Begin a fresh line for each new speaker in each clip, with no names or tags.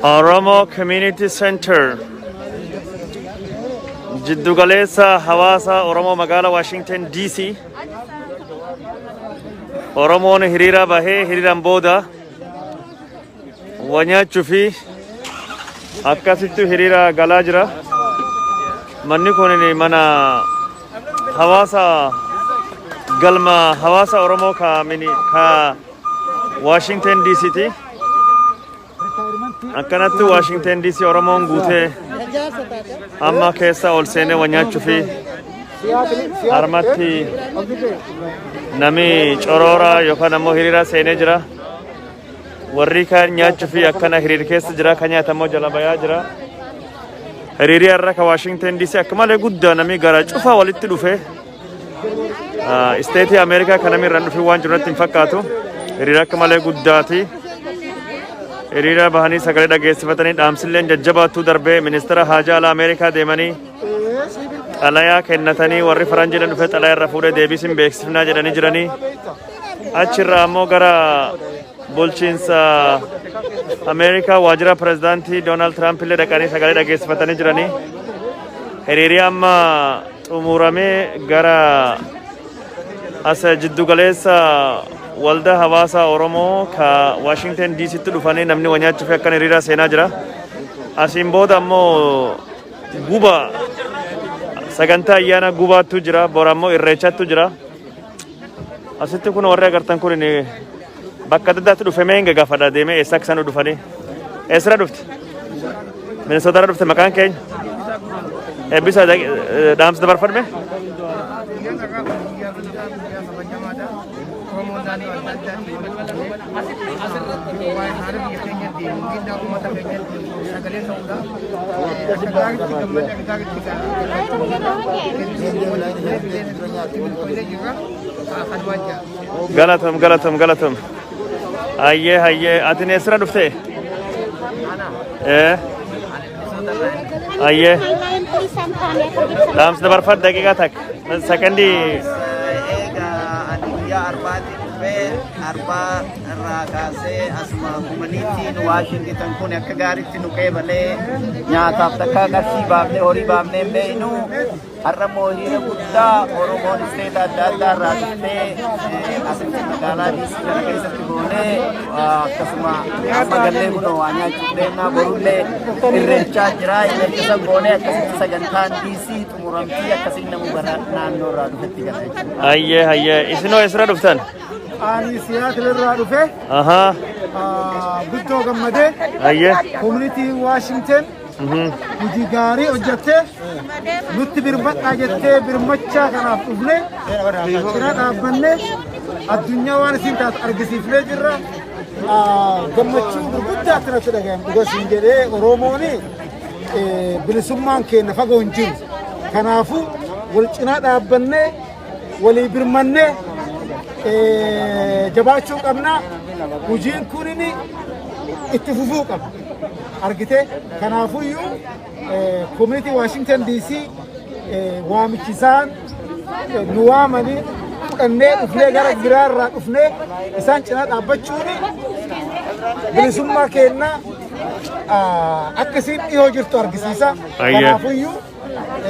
Oromo Community Center, jiddugaleessa hawaasa Oromoo magaalaa Washington DC. Oromoon hiriira bahee hiriiraan booda wa nyaachuu fi akkasitti hiriira galaa jira. Manni kun mana hawaasa, galma hawaasa Oromoo ka mini ka Washington DC ti. Akkanatti Washington DC Oromoon guutee amma keessa ol seenee wa nyaachuu fi harmatti nami coroora yookaan ammoo hiriira seenee jira. Warri kaan nyaachuu fi akkana hiriira keessa jira, kan nyaata immoo jala bayaa jira. Hiriirri har'a ka Washington DC akka malee guddaa, nami gara cufa walitti dhufe. Isteetii Ameerikaa kan namni irraan dhufee waan jiru natti hin fakkaatu. Hiriira akka malee guddaati. Hiriira bahanii sagalee dhageessifatanii dhaamsilleen jajjabaattuu darbee ministeera haajaa alaa Ameerikaa deemanii xalayaa kennatanii, warri faranjiidhaan dhufee xalayaa irra fuudhee deebisin beeksifnaa jedhanii jiranii. Achirraa ammoo gara bulchiinsa Ameerikaa waajjira pirezidaantii Doonaald Tiraamp illee dhaqanii sagalee dhageessifatanii jiranii. Hiriirri amma xumuramee gara as jiddugaleessa waldaa hawaasa Oromoo ka Washington DCtti dhufanii namni wa nyaachuuf akkan hiriira seenaa jira. Asiin booda ammoo guba sagantaa ayyaana gubaattu jira, bora ammoo irreechattu jira. Asitti kun warri agartan kun bakka adda addaatti dhufe, mee hin gagaafadha deemee eessa akka isaan dhufanii. Eessarra dhufte? Minnesota dhufte. Maqaan keenya? Eebbisa, dhaamsa dabarfadhme?
Guyyaan har'aa kun guyyaa guddaa, guyyaa kabajamaadha. Oromoon naannoo adda addaatti walitti dhufee waa'ee haala biyya keenya deemu, miidhaa uummata keenya deemu sagalee ta'uudha. Akka gaariitti gammadee, akka gaariitti gammachuu jirra. Hedduu walitti dhufee itti milkoofnee jirra. Kanumaan jira.
Galatom, galatom, galatom. Hayyee, hayyee, ati eessarra dhufte? Ee. Hayyee. Dhaamsa dabarfadhu, daqiiqaa takka. Sakandii.
Egaa ani guyyaa arbaatti dhufee, arbaa irraa kaasee asuma communityn Waashington kun akka gaariitti nu qeebalee, nyaataaf takkaa qarshii baafnee, horii baafnee hin beeknu. Har'a immoo hiriira guddaa Oromoon isteeta adda addaa irraa dhuftee asitti magaalaa DC kana keessatti goonee, akkasuma amma gallee kunoo waa nyaachuuf deemnaa. Borullee irreechaa jira, irreecha san goonee akkasitti sagantaan DC xumuramtii, akkasiin namu gara naannoo irraa dhufetti gala jechuudha.
Hayyee, hayyee, isinoo eessarra dhuftan?
Ani Seattle irraa dhufe. Guddoo gammadee. Community Washington hojii gaarii hojjettee, nutti birmadhaa jettee birmachaa kanaaf dhufne, cina dhaabbanne, addunyaa waan isin taatu argisiifnee jirra. Gammachuu gurguddaatti natti dhagahame, dhuga siin jedhee. Oromoon bilisummaan keenya fagoo hin jiru. Kanaafuu wal cinaa dhaabbannee, walii birmannee jabaachuu qabna. Hojiin kunin itti fufuu qaba. Argitee, kanaafuyyuu community Washington DC waamichi isaan nu waamanii fudhannee dhufnee, gara biraa irraa dhufnee isaan cinaa dhaabbachuun bilisummaa keenya akka isiin dhiyoo jirtu argisiisa. Kanaafuyyuu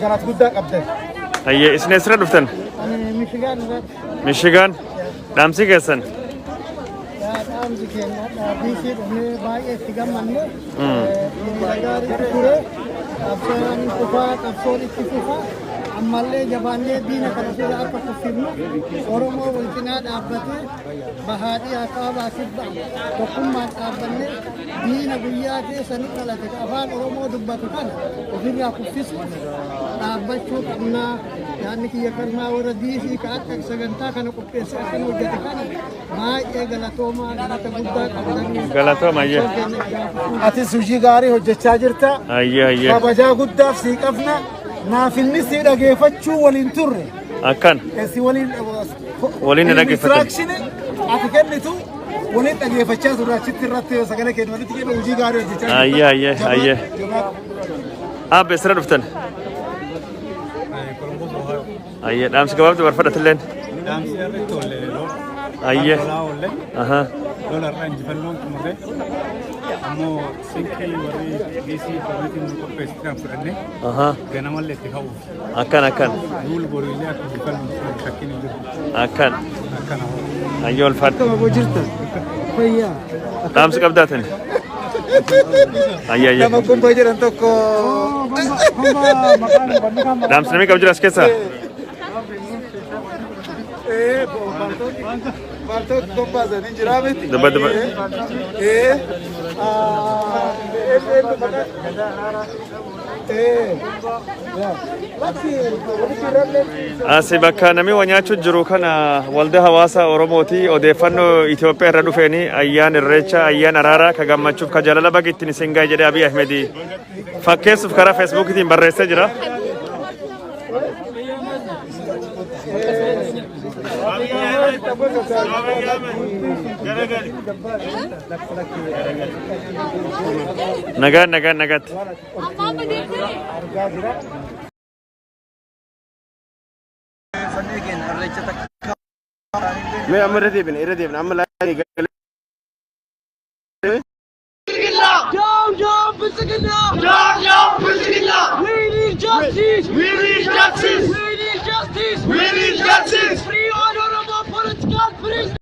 galata guddaa qabdan.
Hayyee, isin eessarra dhuftan?
Michigan irraa.
Michigan. Dhaamsi keessan?
Dhaamsi keenya, DC dhufnee baay'ee itti gammanne. Hiriira gaariitu ture. Qabsoon fufaa, qabsoon itti fufa. Ammallee jabaannee diina kana ofirraa akka kuffifnu, Oromoo wal cinaa dhaabbatee, bahaa dhiyaa, kaabaa kibba, tokkummaan dhaabbannee diina guyyaa keessa nu dhalate afaan Oromoo dubbatu kana ofirraa kuffisuuf dhaabbachuu qabnaa. Yaadni kiyya kanaa. Warra DC ka akka sagantaa kana qopheessee akkana hojjete kana baay'ee galatoomaa, galata guddaa qabdanii.
Galatooma, hayyee.
Atis hojii gaarii hojjechaa jirta.
Hayyee, hayyee.
Kabajaa guddaaf sii qabna. Naaf inni sii dhageeffachuu waliin turre.
Akkan.
Si waliin
Waliin ni dhaggeeffatan.
Instruction ati kennitu waliin dhageeffachaa turre, achitti irratti sagalee kennu walitti kennu, hojii gaarii hojjechaa jirta.
Hayyee, hayyee, hayyee.
Jabaadhu.
Abbe, eessarra dhuftan? Hayyee, dhaamsi gabaabdu barfadhatilleen.
Dhaamsi irratti oolle lola.
Hayyee.
Lolaa oolle. Lola irraa injifannoon xumurre. Ammoo sinqii warri DC communityn nu qopheessitan fudhanne ganamallee itti ka'uuf.
Akkan akkan.
Duul boriillee akka injifannu shakkiin hin jiru.
Akkan.
Akkana hoo.
Ayyoo, ulfaadhu.
Akkam jirta? Fayyaa.
Dhaamsi qabdaatin. Ayya ayya.
Nama Gombaa jedhan tokko.
Dhaamsi namni qabu jira as keessaa?
Maaltooti gombaasanii jiraa miti.
Dubba dubba.
Ee. Eenyu maqaa? Ee. Lakki walitti irrallee.
Asi bakka namni waa nyaachuu jiru kana waldaa hawaasa Oromooti. Odeeffannoo Itoophiyaa irra dhufeeni ayyaan Irreecha, ayyaan araaraa, ka gammachuuf, ka jaalala baga ittiin isin gahe jedhee Abiy Ahmed fakkeessuuf karaa Feesbuukiitiin barreessee jira. Nagaan, nagaan, nagaatti.
Argaa jira.
Mee amma irra deebina, irra deebina, amma laayii galee.
Down, down, Bilxiginnaa! Down, down, Bilxiginnaa! We need justice! We need justice! We need justice! We need justice! Free all Oromo political prisoners!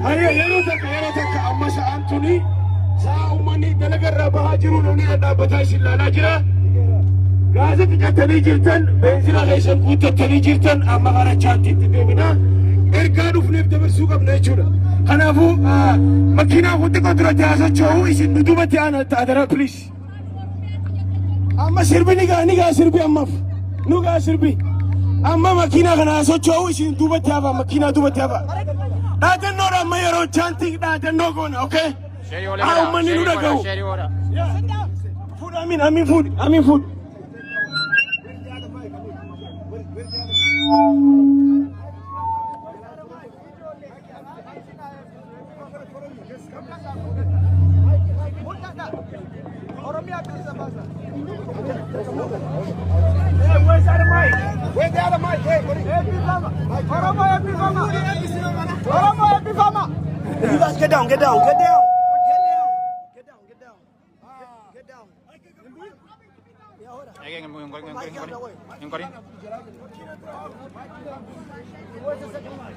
Hayya, yeroo takka, yeroo takka, amma sa'aan tuni sa'a uummanni dalaga irraa bahaa jiru, namni dhadhaabbataa isin ilaalaa jira. Gaasa xiqqattanii jirtan, beenzila keessan guuttattanii jirtan, amma gara chaantiitti deemina. Ergaa dhufneef dabarsuu qabna jechuudha. Kanaafuu makiinaan kun xiqqoo duratti haa socho'u, isin dudubatti aana adara, please. Amma sirbi ni gaa, ni gaa sirbi, ammaaf nu gaa sirbi. Amma makiinaa kana haa socho'u, isin duubatti hafa, makiinaa duubatti hafa. Dhaadannoodha amma yeroo chanting dhaadannoo goona, okay? Haa uummanni nu dhaga'u. Fuudh Amin, Amin fuudh, Amin fuudh. Where's the other mic? Where's the other mic? Hey,
Oromo eebbifama! Oromo eebbifama!
You guys get down, get down, get down. Get down. Get down, get down. Get down.
Hin qorin.
Where's the second mic?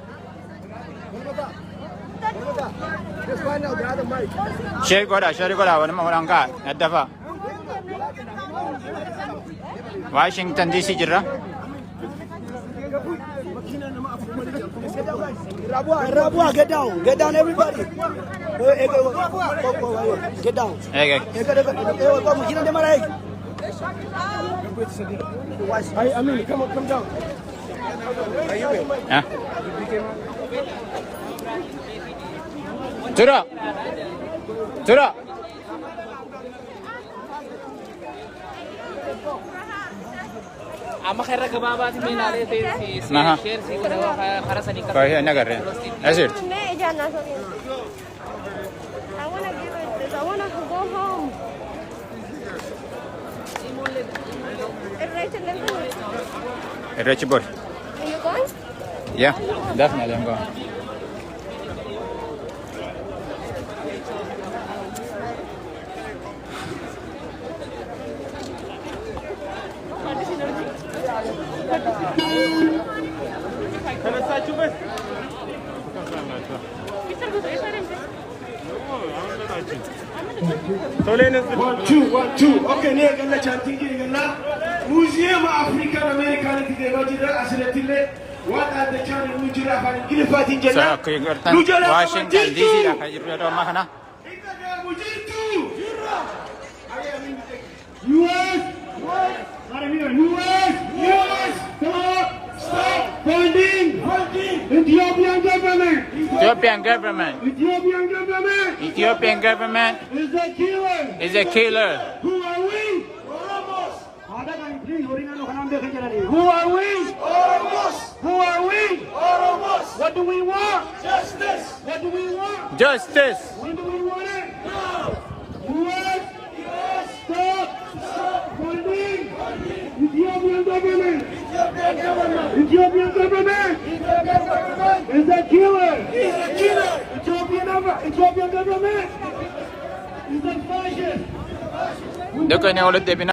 Just find out the other mic.
Share godha, share godha, wanuma godhan kaa addafa. Washington DC jirra.
Rabua, Rabua, get down. Get down, everybody. Eh, eh, eh, get down.
Eege.
Eh, eh, eh, eh, makiina deemaa eeg.
Hey, Amin, come on, come down.
Ah. Tura. Tura.
Amma karra gabaabaati mee ilaalee ta'e si
Aha.
share si godhe karaa sanii qaba.
Baay'ee nagarre. As jirti.
Mee ijaan naa soqin. I wanna give it this. I wanna go home. Irreecha illee
Irreechi bor.
Are you going?
Yeah, definitely I'm going.
One, two, one, two. Okay, ni eegalla chanting eegalla. Museum African American deemaa jirra, asirratti illee waan dhaaddachaa nu jira, afaan Ingiliffaatiin
So
jenna.
akka gartan
Nu jala
Washington DC dha kan jirru yeroo ammaa kana.
Jirtu. US, US, US, stop, stop funding, funding Ethiopian government.
Ethiopian government.
Ethiopian government
Ethiopian government
is a killer.
Is a killer.
Who are we? Oromos. Who are we? Oromos. Who are we? Oromos. What do we want? Justice. What do we want?
Justice.
When do we want it? Now. US. US. Stop. Stop funding. Ethiopian government. Ethiopian government. Ethiopian government. Ethiopian government is a killer. Is a killer. Ethiopian government is a fascist.
Dukkan walitti deebina.